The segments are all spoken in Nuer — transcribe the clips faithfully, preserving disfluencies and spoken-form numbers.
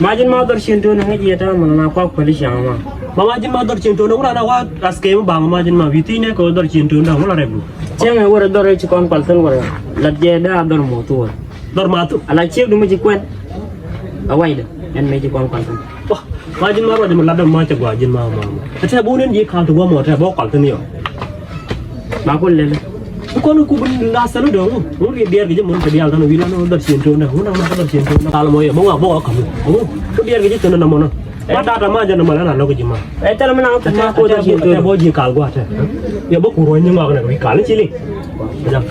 Ma ji̱n ma dhɔr cin to̱n ŋäc yɛ täämɛ na kuak päli ciaŋ ma. Ma ma ji̱n ma dhɔr cin to̱n ŋuran a wa askɛ mi baŋ ma ji̱n ma wi̱i̱ thi̱n nɛ kɛ dhɔr cin to̱n da ŋula rɛp du. Cieŋ ɛ wärɛ dhɔr ci kɔn kual thi̱n wärɛ lat jɛ da a dhɔr mo̱o̱th wärɛ. Dhɔr ma thu. Ala ciek du mi ci kuɛn. A waydɛ ɛn mi ci kɔn kual thi̱n. Wah, ma ji̱n ma ruac mi lat dɔr ma cɛ gua ji̱n ma ma ma. Ɛ tɛ bu nen ji̱ ka̱n ti gua mɔ tɛ bɔ kual thi̱n yɔ. Ba ku lele. Kɔn ku bin la sɛl dɔŋ. Ŋun ri diɛr kɛ jɛ mun kɛ dial kan wi̱i̱ la ni dhɔr cien to̱n dɛ. Ŋun a ma dhɔr cien to̱n dɛ. Kal mɔ yɛ mɔ wa bɔ ka mi. Ŋun ku diɛr kɛ jɛ tɛn na mɔ na. Ma data ma jɛ na mɔ na na lɔk ji̱ ma. Ɛ tɛl mi na tɛn ma ku dhɔr cien to̱n. Bɔ ji̱ kal gua tɛ. Yɛ bɔ ku ruɔ̱ny ni ma kɛ na wi̱i̱ kal ci li. Jam.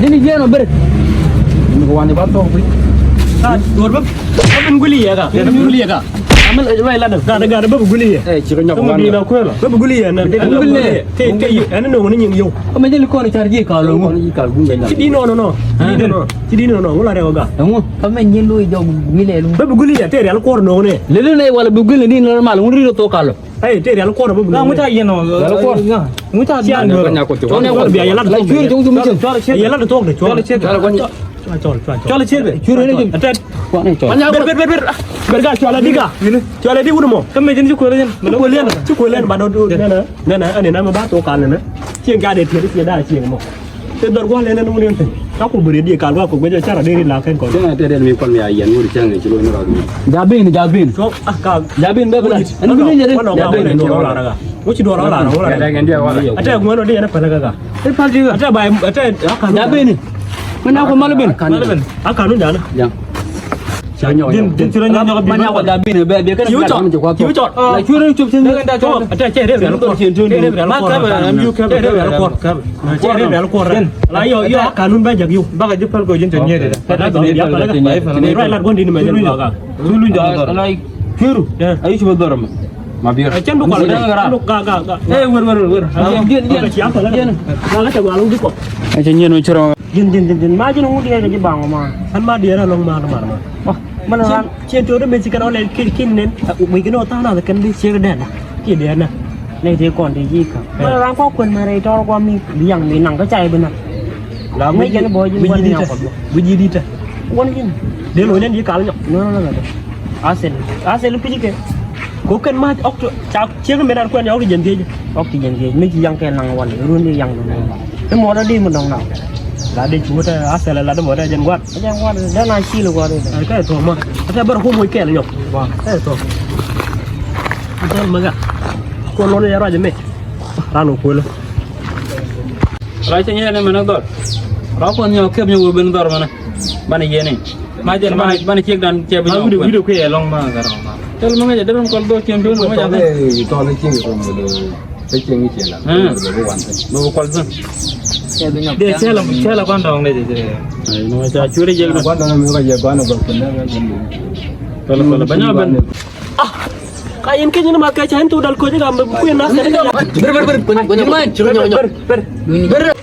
Nini jiɛn ɔ beri. Nini kɛ wani ba thɔk bi. Ka duɔr bä. Ka bin guli yɛ ka. Bin guli yɛ ka. Amin ɛ bai ladam. Ka da ka da bä bi guli yɛ. Ɛ ci ka nyɔk wan. Bi na kwela. Bä bi guli yɛ na. Bi guli yɛ. Te te yɛ. Ɛn nɔŋ ni nyin yɛ. Ɔ mɛ jeli kɔn car ji ka lo ŋu. Ci di nɔ nɔ nɔ. Ci di nɔ nɔ. Ci di nɔ nɔ. Ŋu la rɛ wa ga. Ŋu. Ɔ mɛ nyin lo jɔ guli yɛ lu. Bä bi guli yɛ te rial kɔr nɔ ne. Lele ne wala bi guli ni normal ŋu ri to ka lo. Ɛ te rial kɔr bä bi guli. Ŋu ta yɛ nɔ. Rial kɔr. Ŋu ta yɛ nɔ. Tɔn yɛ kɔr bia yɛ la. La cuur jɔŋ jɔŋ. Yɛ la to de cuur. Cuur cuur. Cuur cuur. Cuur cuur. Ber ber ber ber. Ber ga cuala di ga. Cuala di wut mɔ. Kä mɛ jin ci kuël jin. Ci kuël yɛn. Ci kuël yɛn ba dɔ du nɛnɛ nɛnɛ ɛn inɛ mɛ ba thok kal nɛnɛ. Cieŋ ka dee tiɛt cieŋ daa cieŋ mɔ. Te dhɔr gua̱l ɛn ɛn wun ɛn thi̱n. Ka ku beri di kal gua̱l ku guec ɛ cara dee ri la kɛn kɔn. Cieŋ a te dee mi kual mi a yɛn wut cieŋ ci lo̱c ni rɔ. Jabin jabin. Cɔ ah kal. Jabin bɛ bɛ. Ɛn bi ni nyɛ dee. Jabin. Wut ci duɔr ɔ lar ɔ lar. Ɛ tɛ ŋuɛn ɔ di yɛn ɛ pɛlɛ kɛ ka. Ɛ pal di ka. Ɛ tɛ ba ɛ tɛ. Jabin. Mɛ na ku mal ben. Mal ben. A kanu jana. Jam. Jin jin tira nyɔ nyɔ bi ma nyɔ da bin be be kan. Yu chot. Yu chot. La churi chup sin da da chot. Ata che re re ko. Che re re ko. Ma ka ba am yu ka. Che re re ko. Che re re ko. La yo yo kanun ba jag yu. Ba ka jipal ko jin to nyere da. Ba da ya pala ka. Rai la gon din ma jin ba ka. Zulu jɔ. Churu. Ayi chuba dorma. Ma bier. Chan bu ko la. Ga ga ga. Eh wer wer wer. Jin jin jin. Ga ga ta walu di ko. Acha nyen ma chura. Jin jin jin jin ma jin ŋu diɛɛr kɛ ji̱ baŋ ɔ ma. An ma diɛɛr alɔŋ mar mar mar. Wah, mɛn ran cien to̱r mëë ci kɛn ɔ lɛ kin kin nen. Wi̱i̱ kɛn ɔ tha̱a̱ŋ nath kɛn bi ciek dɛn. Kiɛ diɛɛr nɛ. Nɛ ti kɔn ti ji̱ ka̱m. Mɛn ran kua kuën mɛn rɛy tɔr kua mi bi yaŋ bi naŋ kä cay bi naŋ. La mi jɛn bɔ ji̱ wän ni a kɔt bɔ. Bi ji̱ di̱t tɛ. Wän ji̱n. Dee lo̱c nɛn ji̱ kal nyɔk. Nɔ nɔ nɔ nɔ. Asɛl asɛl pi̱c kɛ. Ko kɛn mac ɔk ca ciek mi ran kuɛn ɔk ti jɛn thiec. Ɔk ti jɛn thiec mi ci yaŋ kɛ naŋ wal run di yaŋ dun. Ti mɔt adi mi dɔŋ na. La di cu te a thɛl la di mɔt a jɛn guat a jɛn guat dɛn a cil guat. Kɛ thok ma a te ber kum wic kɛl nyɔk. Kɛ thok. A thɛl ma ga. Kuɔn lɔn yɛ ruac mi ran wä kuel. Ruac cɛ nyɛ ni mɛn a dhɔr. Ruac kuɔn nyɔk kɛp nyɔk wä ben dhɔr mɛn a. Banɛ yɛn i̱ ma jɛn banɛ banɛ ciek dan cɛ bi nyɔk kuɛn. Wi̱dɛ kuiɛ lɔŋ ma gɛr ɔma. Tɛl mi ŋäcɛ derun kɔl dhok cien tun ŋäcɛ. Tɔl i̱ ciek i̱ kɔn bɛ lɔ i̱ ciek i̱ ciek la. Bɛ bi kual thin. Dee cɛl cɛl kɔn dɔŋ dee cɛ. Ai nɔ ca cuuri jek na. Kɔn dɔŋ mi kɔ jɛ gɔn bɛ kun dee bɛ kun. Tɔl tɔl bɛ nyɔ bɛ. Ah. Ka yɛn keny ni ma kɛ ca yɛn tu dal koc ka mɛ kuiɛ na. Ber ber ber ber ber ber ber ber ber ber.